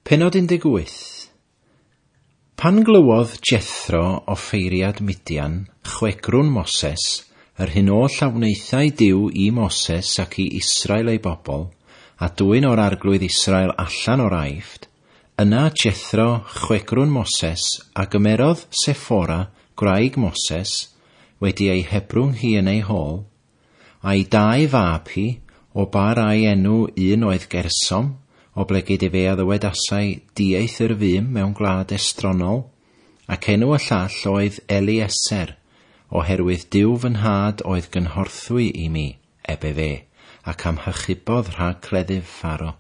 Pennod 18. Pan glywodd Jethro offeiriad Midian, chwegrwn Moses, yr hyn oll a wnaethai Duw i Moses ac i Israel ei bobl, a dwyn o'r arglwydd Israel allan o'r Aifft, yna Jethro, chwegrwn Moses, a gymerodd Sephora, gwraig Moses, wedi ei hebrwng hi yn ei hôl, a'i dau fab hi, o ba rai enw un oedd Gersom, oblegid efe a ddywedasai dieithr fum mewn gwlad estronol, ac enw y llall oedd Elieser, oherwydd Duw fy nhad oedd gynhorthwy i mi, ebe fe, ac am hychubodd rhag cleddyf Pharo.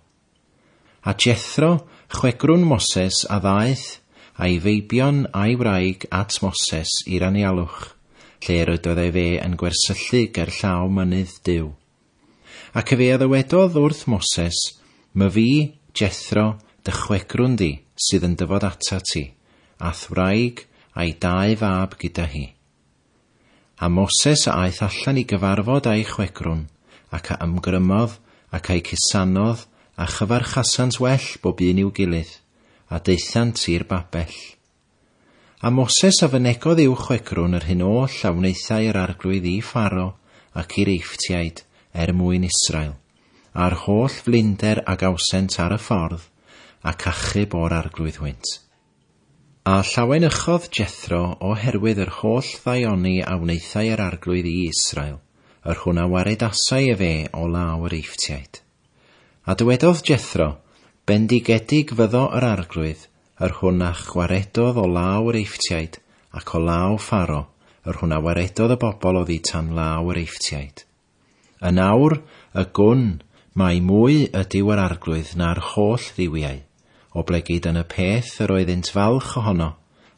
A Jethro, chwegrwn Moses, a ddaeth, a'i feibion a'i wraig at Moses i'r anialwch, lle yr ydoedd efe yn gwersyllu ger llaw mynydd Duw. Ac efe a ddywedodd wrth Moses, My fi, Jethro, dy chwegrwn di, sydd yn dyfod atat ti, a'th wraig a'i dau fab gyda hi. A Moses a aeth allan i gyfarfod â'i chwegrwn, ac a ymgrymodd, ac a'i cusanodd, a chyfarchasant well bob un i'w gilydd, a daethant i'r babell. A Moses a fynegodd i'w chwegrwn yr hyn oll a wnaethai yr arglwydd i Pharo ac i'r Eifftiaid er mwyn Israel, a'r holl flinder a gawsent ar y ffordd, ac achub o'r arglwydd hwynt. A llawenychodd Jethro oherwydd yr holl ddaioni a wnaethai yr arglwydd i Israel, yr hwn a waredasai efe o law yr Eifftiaid. A dywedodd Jethro, Bendigedig fyddo yr arglwydd, yr hwn a chwaredodd o law yr Eifftiaid, ac o law Pharo, yr hwn a waredodd y bobl oddi tan law yr Eifftiaid. Yn awr, y gwn, mai mwy ydyw yr arglwydd na'r holl dduwiau, oblegid yn y peth yr oeddynt falch ohono,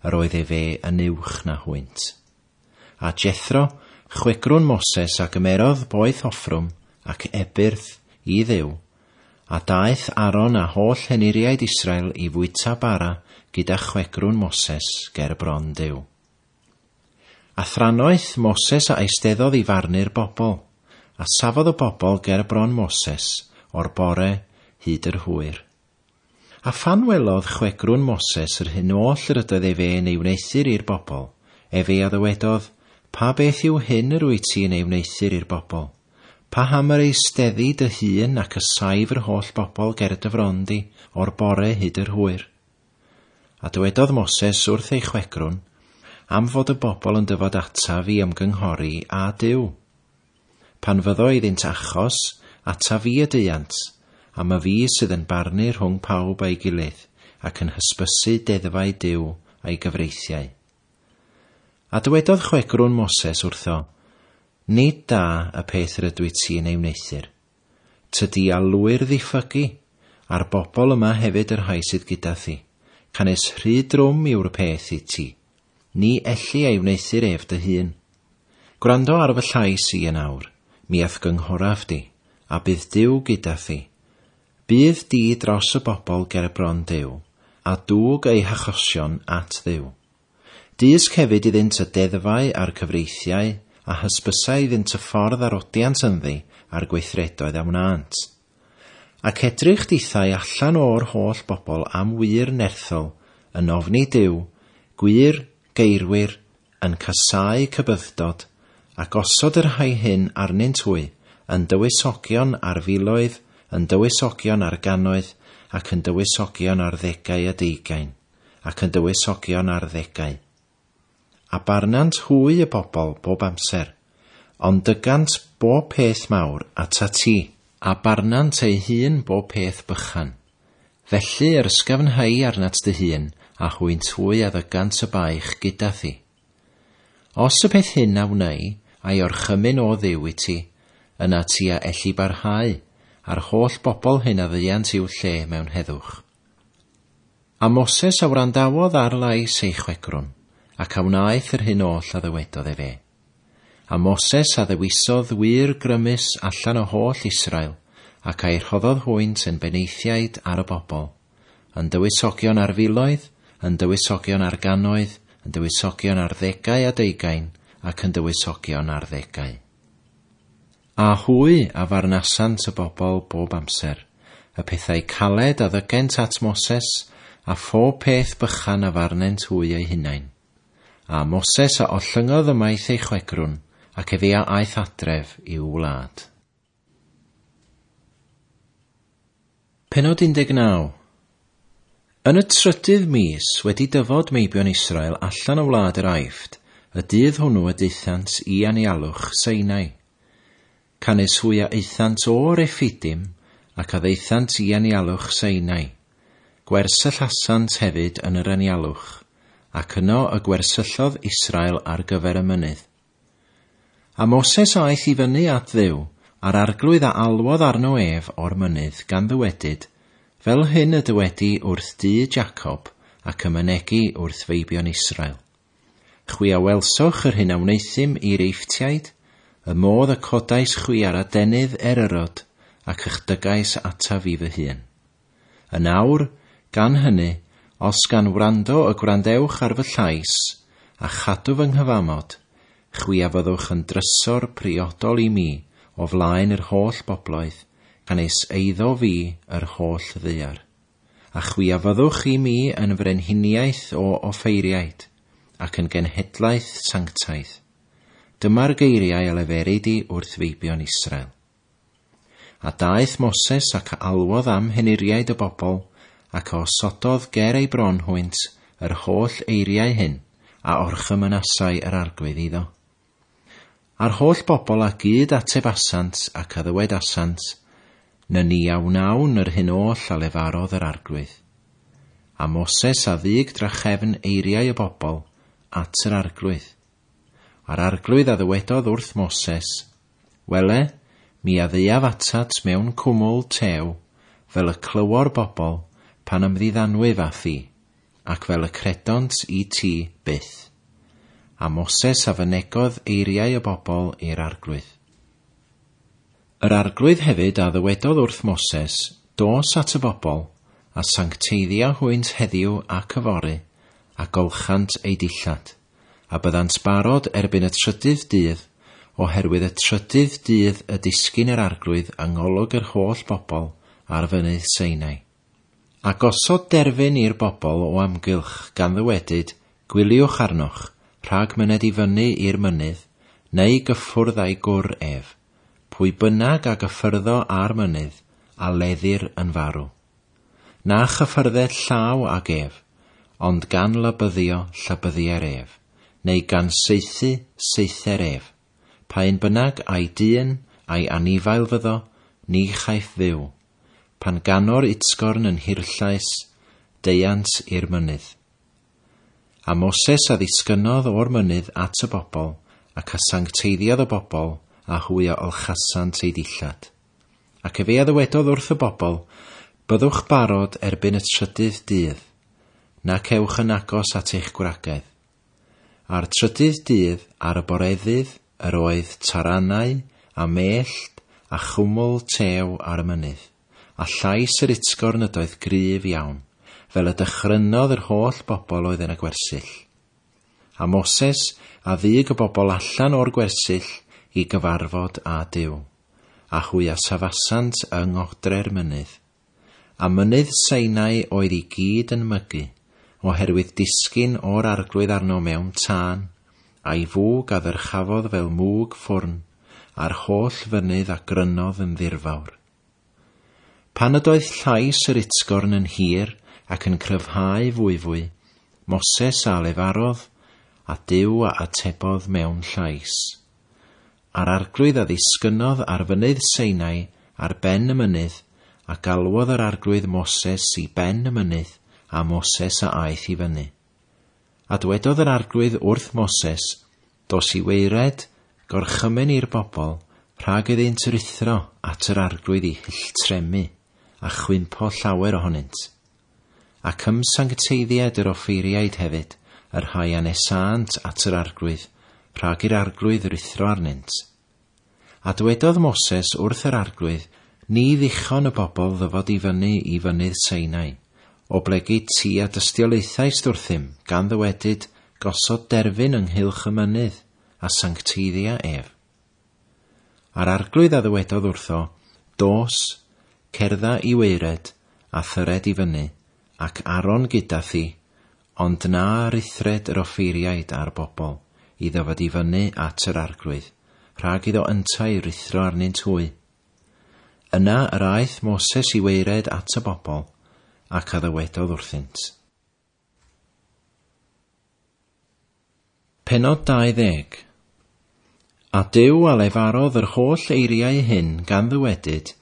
yr oedd efe yn uwch na hwynt. A Jethro, chwegrwn Moses a gymerodd boeth offrwm ac ebyrth i Dduw, a daeth Aaron a holl henuriaid Israel i fwyta bara gyda chwegrwn Moses ger bron Duw. A thrannoeth Moses a eisteddodd i farnu'r bobl, a safodd y bobl ger bron Moses o'r bore hyd yr hwyr. A phan welodd chwegrwn Moses yr hyn oll yr ydoedd efe yn ei wneuthur i'r bobl, efe a ddywedodd, Pa beth yw hyn yr wyt ti yn ei wneuthur i'r bobl? Paham yr eisteddi dy hun ac y saif yr holl bobl ger dy fron di o'r bore hyd yr hwyr? A dywedodd Moses wrth ei chwegrwn, Am fod y bobl yn dyfod ataf i ymgynghori â Duw. Pan fyddo iddynt achos, ataf fi y deuant, a my fi sydd yn barnu rhwng pawb a'i gilydd, ac yn hysbysu deddfau Duw a'i gyfreithiau. A dywedodd chwegrwn Moses wrtho, Nid da y peth yr ydwyt ti yn ei wneuthur. Tydi a lwyr ddiffygu, a'r bobl yma hefyd y rhai sydd gyda thi, canys rhy drwm yw'r peth i ti. Ni elli ei wneuthur ef dy hun. Gwrando ar fy llais i yn awr, mi a'th gynghoraf di, a bydd Duw gyda thi. Bydd di dros y bobl ger bron Duw, a dwg eu hachosion at Dduw. Dysg hefyd iddynt y deddfau a'r cyfreithiau, a hysbysau iddynt y ffordd a'r odiant ynddi a'r gweithredoedd a wnânt. Ac edrych dithau allan o'r holl bobl am wir nerthol, yn ofni Duw, gwir geirwir, yn casáu cybyddod, a gosod y rhai hyn arnynt hwy, yn dywysogion ar filoedd, yn dywysogion ar gannoedd, ac yn dywysogion ar ddegau a deugain, ac yn dywysogion ar ddegau. A barnant hwy y bobl bob amser, ond dygant bob peth mawr atat ti, a barnant eu hun bob peth bychan. Felly yr ysgafnhau arnat dy hun, a hwynt hwy a ddygant y baich gyda thi. Os y peth hyn a wnei, a'i orchymyn o Dduw i ti, yna ti a elli barhau, a'r holl bobl hyn a ddeuant i'w lle mewn heddwch. A Moses a wrandawodd ar lais ei chwegrwn, ac a wnaeth yr hyn oll a ddywedodd efe. A Moses a ddewisodd wŷr grymus allan o holl Israel, ac a'i rhoddodd hwynt yn benaethiaid ar y bobl, yn dywysogion ar filoedd, yn dywysogion ar gannoedd, yn dywysogion ar ddegau a deugain, ac yn dywysogion ar ddegau. A hwy a farnasant y bobl bob amser, Y pethau caled a ddygent at Moses, a phob peth bychan a farnent hwy eu hunain. A Moses a ollyngodd ymaith ei chwegrwn, ac efe a aeth adref i'w wlad. Penod 19 Yn y trydydd mis wedi dyfod meibion Israel allan o wlad yr Aifft, y dydd hwnnw y daethant i anialwch Sinai. Canys hwy a aethant o Rephidim ac a ddaethant i anialwch Sinai. Gwersyllasant hefyd yn yr anialwch, ac yno y gwersyllodd Israel ar gyfer y mynydd. A Moses aeth i fyny at Dduw, a'r arglwydd a alwodd arno ef o'r mynydd gan ddywedyd, Fel hyn y dywedi wrth dŷ Jacob ac y mynegi wrth feibion Israel. Chwi a welsoch yr hyn a wneuthum i'r Eifftiaid, y modd y codais chwi ar adenydd eryrod ac ych dygais ataf i fy hun. Yn awr, gan hynny, os gan wrando y gwrandewch ar fy llais a chadw fy nghyfamod, chwi a fyddwch yn drysor priodol i mi o flaen yr holl bobloedd, canys eiddo fi yr holl ddaear. A chwi a fyddwch i mi yn frenhiniaeth o offeiriaid, ac yn genhedlaeth sanctaidd. Dyma'r geiriau a leferid i wrth feibion Israel. A daeth Moses ac a alwodd am henuriaid y bobl, ac a osododd ger ei bron hwynt yr holl eiriau hyn a orchymynasai yr arglwydd iddo. A'r holl bobl a gyd atebasant ac a ddywedasant, na ni a wnawn yr hyn oll a lefarodd yr arglwydd. A Moses a ddug drachefn eiriau y bobl at yr arglwydd. A'r arglwydd a ddywedodd wrth Moses, Wele, mi a ddeuaf atat mewn cwmwl tew, fel y clywo'r bobl pan ymddiddanwyf â thi, ac fel y credont i ti byth. A Moses a fynegodd eiriau y bobl i'r arglwydd. Yr arglwydd hefyd a ddywedodd wrth Moses, dos at y bobl, a sancteiddia hwynt heddiw ac yfory, a golchant eu dillad, a byddant barod erbyn y trydydd dydd, oherwydd y trydydd dydd y disgyn yr arglwydd yng ngolwg yr holl bobl ar fynydd Sinai. A gosod derfyn i'r bobl o amgylch gan ddywedyd, gwyliwch arnoch, rhag myned i fyny i'r mynydd, neu gyffwrdd â'i gwr ef, pwy bynnag a gyffyrddo â'r mynydd, a leddir yn farw. Na chyffyrddet llaw ag ef, ond gan lybyddio llybyddier ef, neu gan saethu saether ef. Pa un bynnag a'i dyn, a'i anifail fyddo, ni chaiff fyw. Pan gano'r utgorn yn hirllais, deuant i'r mynydd. A Moses a ddisgynnodd o'r mynydd at y bobl, ac a sancteiddiodd y bobl, a hwy a olchasant eu dillad. Ac efe a ddywedodd wrth y bobl, byddwch barod erbyn y trydydd dydd, nac ewch yn agos at eich gwragedd. A'r trydydd dydd ar y boreddydd yr oedd taranau a mellt a chwmwl tew ar y mynydd, a llais yr utgorn ydoedd gryf iawn, fel y dychrynodd yr holl bobl oedd yn y gwersyll. A Moses a ddug y bobl allan o'r gwersyll i gyfarfod â Duw, a hwy a safasant yng ngodre'r mynydd. A mynydd Sinai oedd i gyd yn mygu, oherwydd disgyn o'r arglwydd arno mewn tân, a'i fwg a ddyrchafodd fel mwg ffwrn, a'r holl fynydd a grynodd yn ddirfawr. Pan ydoedd llais yr utgorn yn hir ac yn cryfhau fwyfwy, Moses a lefarodd, a Duw a atebodd mewn llais. A'r arglwydd a ddisgynnodd ar fynydd Sinai ar ben y mynydd, a galwodd yr arglwydd Moses i ben y mynydd, a Moses a aeth i fyny. A dwedodd yr arglwydd wrth Moses, dos i waered, gorchymyn i'r bobl, rhag iddynt ruthro at yr arglwydd i hylltremu, a chwympo llawer ohonynt. Ac ymsancteiddied yr offeiriaid hefyd, yr rhai a nesânt at yr arglwydd, rhag i'r arglwydd ruthro arnynt. A dwedodd Moses wrth yr arglwydd, ni ddichon y bobl ddyfod i fyny i fynydd Sinai, oblegid ti a dystiolaethaist wrthym, gan ddywedyd, gosod derfyn ynghylch y mynydd, a sancteiddia ef. A'r arglwydd a ddywedodd wrtho, dos, Cerdda i waered, a thyred i fyny, ac Aaron gyda thi, ond na ruthred yr offeiriaid a'r bobl, i ddyfod i fyny at yr arglwydd, rhag iddo yntau ruthro arnynt hwy. Yna yr aeth Moses i waered at y bobl, ac a ddywedodd wrthynt. Pennod 20 A Duw a lefarodd yr holl eiriau hyn gan ddywedyd,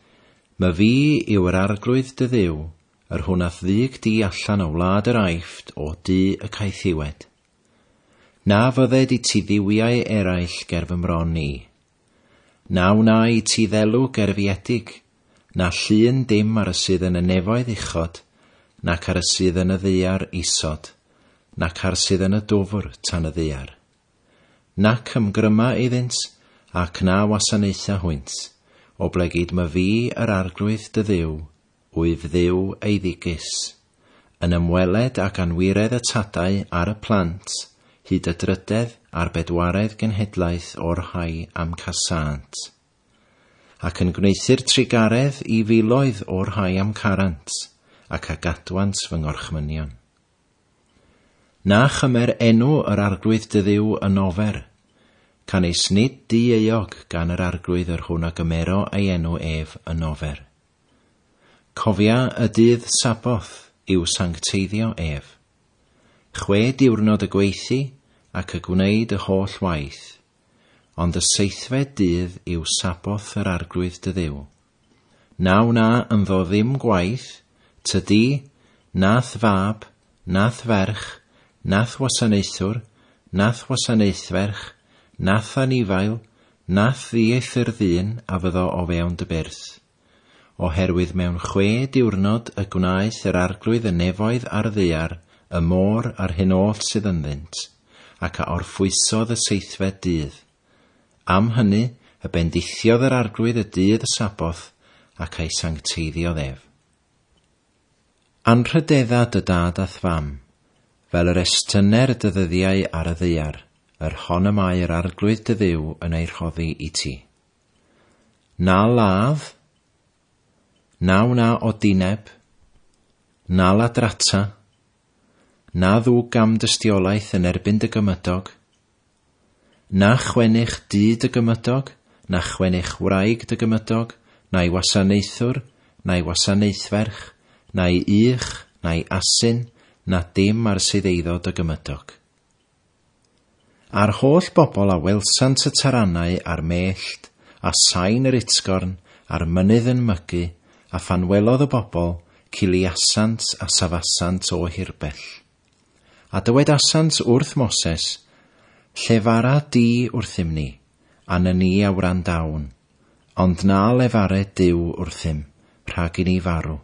My fi yw yr arglwydd dy Dduw, yr hwn a'th ddug di allan o wlad yr Aifft o du y caethiwed. Na fydded i ti dduwiau eraill ger fy mron i. Na wna i ti ddelw gerfiedig, na llun dim ar y sydd yn y nefoedd uchod, nac ar y sydd yn y ddaear isod, nac ar sydd yn y dwfr tan y ddaear. Nac ymgryma iddynt, ac na wasanaetha hwynt, oblegid my fi yr arglwydd dy Dduw, wyf Dduw eiddigus, yn ymweled ag anwiredd y tadau ar y plant, hyd y drydedd a'r bedwaredd genhedlaeth o'r rhai am casânt. Ac yn gwneuthur trugaredd i filoedd o'r rhai am carant, ac a gadwant fy ngorchmynion. Na chymer enw yr arglwydd dy Dduw yn ofer, canys nid dieuog gan yr arglwydd yr hwn a gymero ei enw ef yn ofer. Cofia y dydd Saboth i'w sancteiddio ef. 6 diwrnod y gweithi ac y gwneud y holl waith, ond y seithfed dydd yw Saboth yr arglwydd dy Dduw. Na wna ynddo ddim gwaith, tydi, nath fab, nath ferch, nath wasanaethwr, nath wasanaethferch, nath anifail, nath ddieithr ddyn a fyddo o fewn dy byrth. Oherwydd mewn 6 diwrnod y gwnaeth yr arglwydd y nefoedd a'r ddaear, y môr a'r hyn oll sydd ynddynt, ac a orffwysodd y seithfed dydd. Am hynny, y bendithiodd yr arglwydd y dydd y Saboth, ac a'i sancteiddiodd ef. Anrhydedda dy dad a'th fam, fel yr estyner dy ddyddiau ar y ddaear, yr hon y mae yr arglwydd dy Dduw yn ei rhoddi i ti. Na ladd, na wna odineb, na ladrata, na ddwg gamdystiolaeth yn erbyn dy gymydog, na chwennych dŷ dy gymydog, na chwennych wraig dy gymydog, na'i wasanaethwr, na'i wasanaethferch, na'i ych, na'i asyn, na dim ar sydd eiddo dy gymydog. A'r holl bobl a welsant y taranau a'r mellt, a sain yr utgorn, a'r mynydd yn mygu, a phan welodd y bobl, ciliasant a safasant o hirbell. A dywedasant wrth Moses, Llefara di wrthym ni, a na ni a wrandawn, ond na lefare Duw wrthym, rhag i ni farw.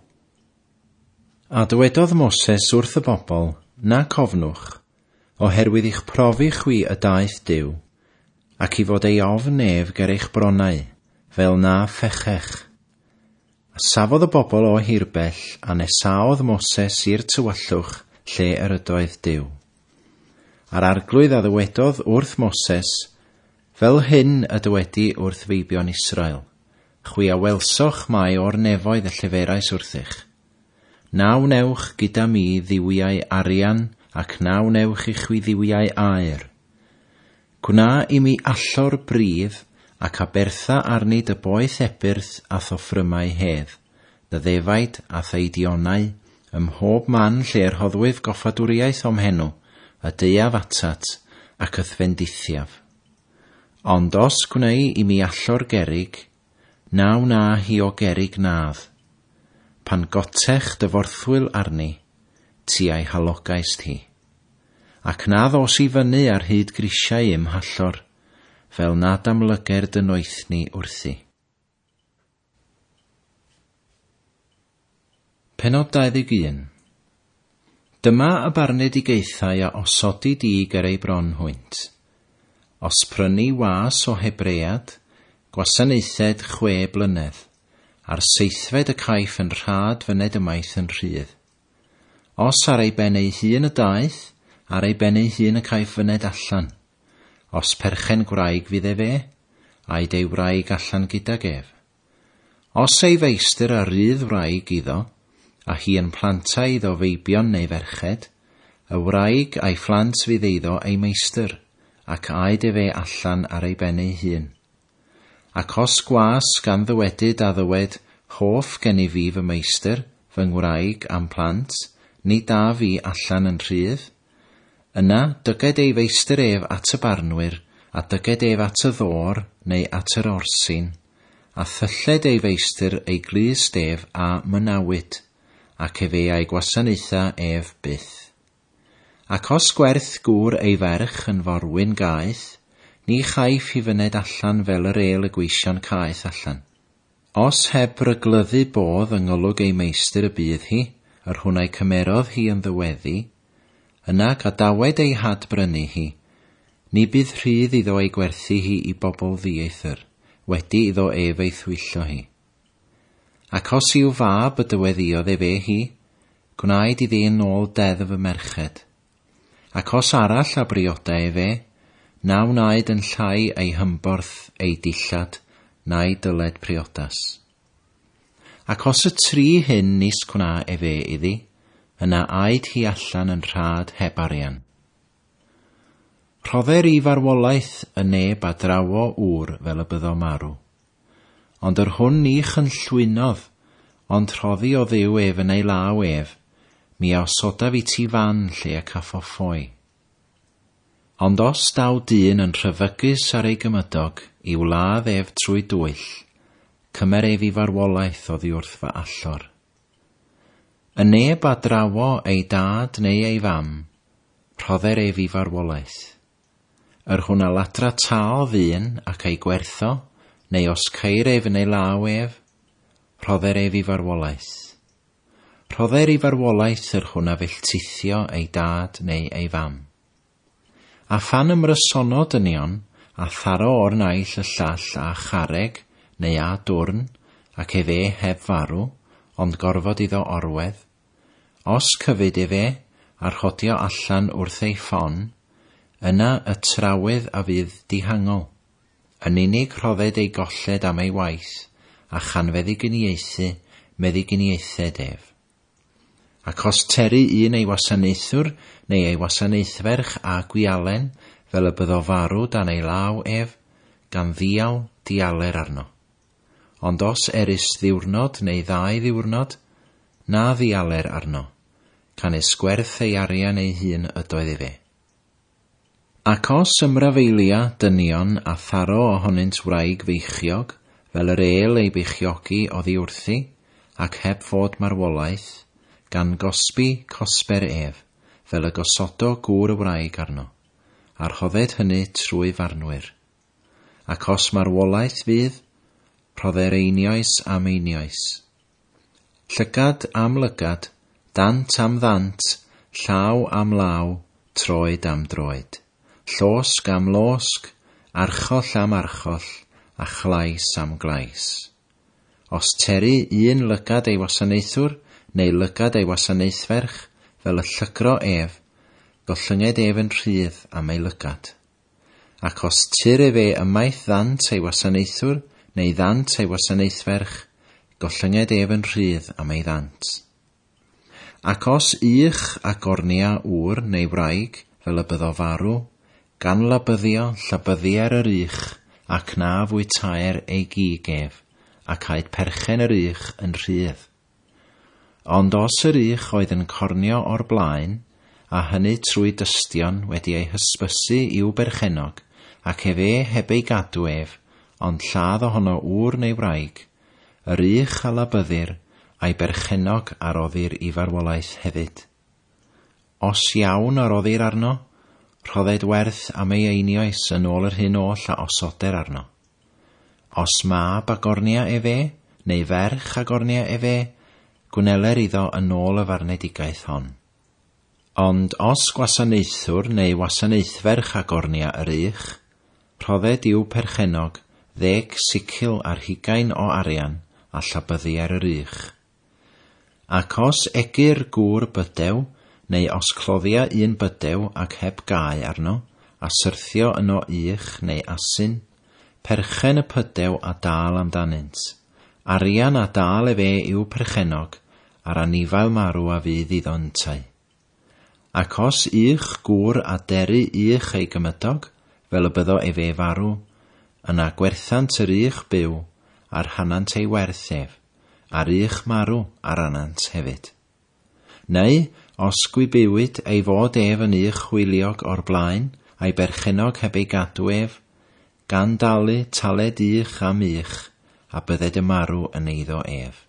A dywedodd Moses wrth y bobl, na cofnwch, oherwydd i'ch profi chwi y daeth Duw, ac i fod ei ofn ef ger eich bronnau, fel na phechech. A safodd y bobl o hirbell, a nesaodd Moses i'r tywyllwch lle yr ydoedd Duw. A'r arglwydd a ddywedodd wrth Moses, fel hyn y dywedi wrth feibion Israel, chwi a welsoch mai o'r nefoedd y lleferais wrthych. Na wnewch gyda mi dduwiau arian ac na wnewch i chwi dduwiau aur. Gwna i mi allor bridd ac abertha arni dy boeth ebyrth a thoffrymau hedd, dy ddefaid a theidionau, ym mhob man lle yr rhoddwyf goffadwriaeth o'm henw, y deuaf atat ac y'th fendithiaf. Ond os gwnei i mi allor gerrig, na wna hi o gerrig nadd. Pan gotech dy forthwyl arni, ti a'i halogaist hi. Ac na ddos i fyny ar hyd grisiau i'm hallor, fel nad amlyger dy noethni wrthi. Pennod 21 Dyma y barnedigaethau a osodi di ger ei bron hwynt. Os prynu was o Hebread, gwasanaethed 6 blynedd, a'r seithfed y caiff yn rhad fyned ymaith yn rhydd. Os ar ei ben ei hun y daeth, ar ei ben ei hun y caiff fyned allan. Os perchen gwraig fydd efe, aed ei wraig allan gydag ef. Os ei feistr a rydd wraig iddo, a hi yn planta iddo feibion neu ferched, y wraig a'i phlant fydd eiddo ei meistr, ac aed efe allan ar ei ben ei hun. Ac os gwas gan ddywedyd a ddywed, hoff gen i fi fy meistr, fy ngwraig a'm plant, ni da fi allan yn rhydd, yna dyged ei feistr ef at y barnwyr, a dyged ef at y ddôr neu at yr orsin, a thylled ei feistr ei glust ef a mynawyd, ac efe a'i gwasanaetha ef byth. Ac os gwerth gŵr ei ferch yn forwyn gaeth, ni chaiff hi fyned allan fel yr êl y gweision caeth allan. Os heb ryglyddu bodd yng ngolwg ei meistr y bydd hi, yr hwn a'i cymerodd hi yn ddyweddi, yna gadawed ei hadbrynu hi, ni bydd rhydd iddo ei gwerthu hi i bobl ddieithr, wedi iddo ef ei thwyllo hi. Ac os i'w fab y dyweddïodd efe hi, gwnaed iddi yn ôl deddf y merched. Ac os arall a brioda efe, na wnaed yn llai ei hymborth ei dillad na'i dyled priodas. Ac os y tri hyn nis gwna efe iddi, yna aed hi allan yn rhad heb arian. Rhodder i farwolaeth y neb a drawo ŵr fel y byddo marw. Ond yr hwn ni chynllwynodd, ond rhoddi o Dduw ef yn ei law ef, mi a osodaf i ti fan lle y caffo ffoi. Ond os daw dyn yn rhyfygus ar ei gymydog, i'w ladd ef trwy dwyll, cymer ef i farwolaeth oddi wrth fy allor. Y neb a drawo ei dad neu ei fam, rhodder ef i farwolaeth. Yr hwn a ladra tâl ddyn ac ei gwertho, neu os ceir ef yn ei law ef, rhodder ef i farwolaeth. Rhodder i farwolaeth yr hwn a felltithio ei dad neu ei fam. A phan ymrysono dynion, a tharo o'r naill y llall â charreg neu â dwrn, ac efe heb farw, ond gorfod iddo orwedd, os cyfyd efe, a rhodio allan wrth ei ffon, yna y trawydd a fydd dihangol. Yn unig rhodded ei golled am ei waith, a chan feddyginiaethu meddyginiaethed ef. Ac os teru un ei wasanaethwr neu ei wasanaethferch a gwialen, fel y byddo farw dan ei law ef, gan ddial dialer arno. Ond os erys ddiwrnod neu ddau ddiwrnod, na ddialer arno, canys gwerth ei arian ei hun ydoedd efe. Ac os ymrafeilia dynion a tharo ohonynt wraig feichiog, fel yr êl ei beichiogi oddi wrthi, ac heb fod marwolaeth, gan gosbi cosber ef, fel y gosodo gŵr y wraig arno, a rhodded hynny trwy farnwyr. Ac os marwolaeth fydd, rhodder einioes am einioes. Llygad am lygad, dant am ddant, llaw am law, troed am droed. Llosg am losg, archoll am archoll, a chlais am glais. Os teru un lygad ei wasanaethwr, neu lygad ei wasanaethferch, fel y llygro ef, gollynged ef yn rhydd am ei lygad. Ac os tyr efe ymaith ddant ei wasanaethwr, neu ddant ei wasanaethferch, gollynged ef yn rhydd am ei ddant. Ac os ych a gornia ŵr neu wraig, fel y byddo farw, gan labyddio llabyddier yr ych, ac na fwytaer ei gig ef, ac aed perchen yr ych yn rhydd. Ond os yr ych oedd yn cornio o'r blaen, a hynny trwy dystion wedi ei hysbysu i'w berchennog, ac efe heb ei gadw ef, ond lladd ohono ŵr neu wraig, yr ych a labyddir, a'i berchennog a roddir i farwolaeth hefyd. Os iawn a roddir arno, rhodded werth am ei einioes yn ôl yr hyn oll a osoder arno. Os mab a gornia efe, neu ferch a gornia efe, gwneler iddo yn ôl y farnedigaeth hon. Ond os gwasanaethwr neu wasanaethferch a gornia yr ych, rhodded i'w perchennog 10 sicl ar hugain o arian a llabyddu ar yr ych. Ac os egyr gŵr bydew, neu os cloddia un bydew ac heb gau arno, a syrthio yno ych neu asyn, perchen y pydew a dal amdanynt, Arian a dal efe i'w perchenog, a'r anifail marw a fydd iddo yntau. Ac os ych gŵr a deru ych ei gymydog, fel y byddo efe farw, yna gwerthant yr ych byw, a'r hanant ei werth ef, a'r ych marw ar anant hefyd. Neu, os gwybiwyd ei fod ef yn ych hwyliog o'r blaen, a'i berchenog heb ei gadw ef, gan dalu taled ych am ych, a bydded y marw yn eiddo ef.